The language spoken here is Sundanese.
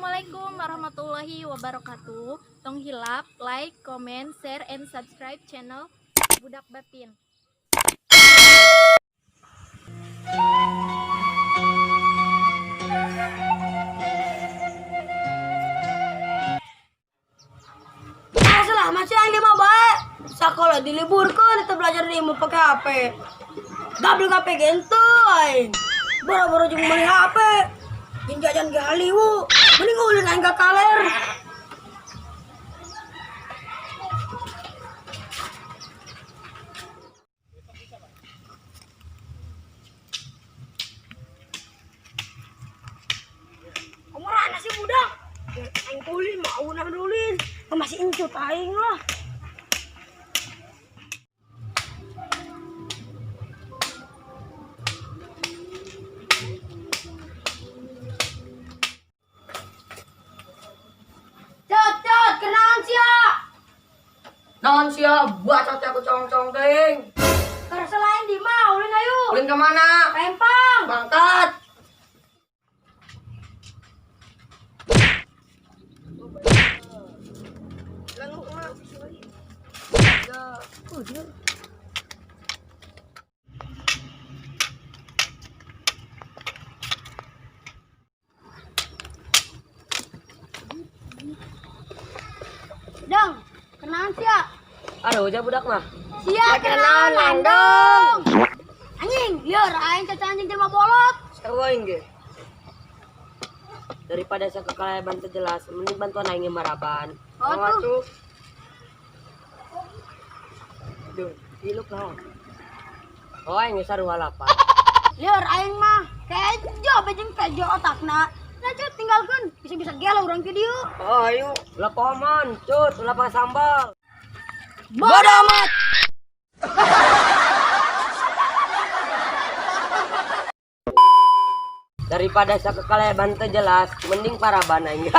Assalamualaikum warahmatullahi wabarakatuh. Tong hilap, like, comment, share, and subscribe channel Budak Batin. Salah masih yang lima baik. Sekolah diliburkan, itu belajar di mau pakai HP. Gablek HP gitu, aing. Boro-boro jeung meuli HP. Jeung jajan ge haliwu. Mending ulin aing ka kaler. Kumaha sih budak? Aing ulin mau na ulin. Masih incut aing lah. Cut, cut, kenalan sia. Naon sia bacot aku cong-cong teuing. Karena selain di mah, ulin ayo. Ulin ke mana? Rempang. Bangkat. Dong, kenalan sia. Aduh, aja budak mah. Sia kenalan landong. Anjing, lieur aing caca anjing jelema bolot. Seru aing ge. Daripada saya kekalahan teu jelas, mending bantuan aing maraban. Oh, tuh. Duh, iluk naon? Oh, aing geus sarua lapan. Lieur aing mah kejo bejeng kejo otakna. Nah, cut tinggalkeun, bisa-bisa gelo urang ke dieu. Oh, ayo. Ulah paman, cut, ulah pakai sambal. Bodo amat. Daripada saya kekalahan teu jelas, mending paraban aing.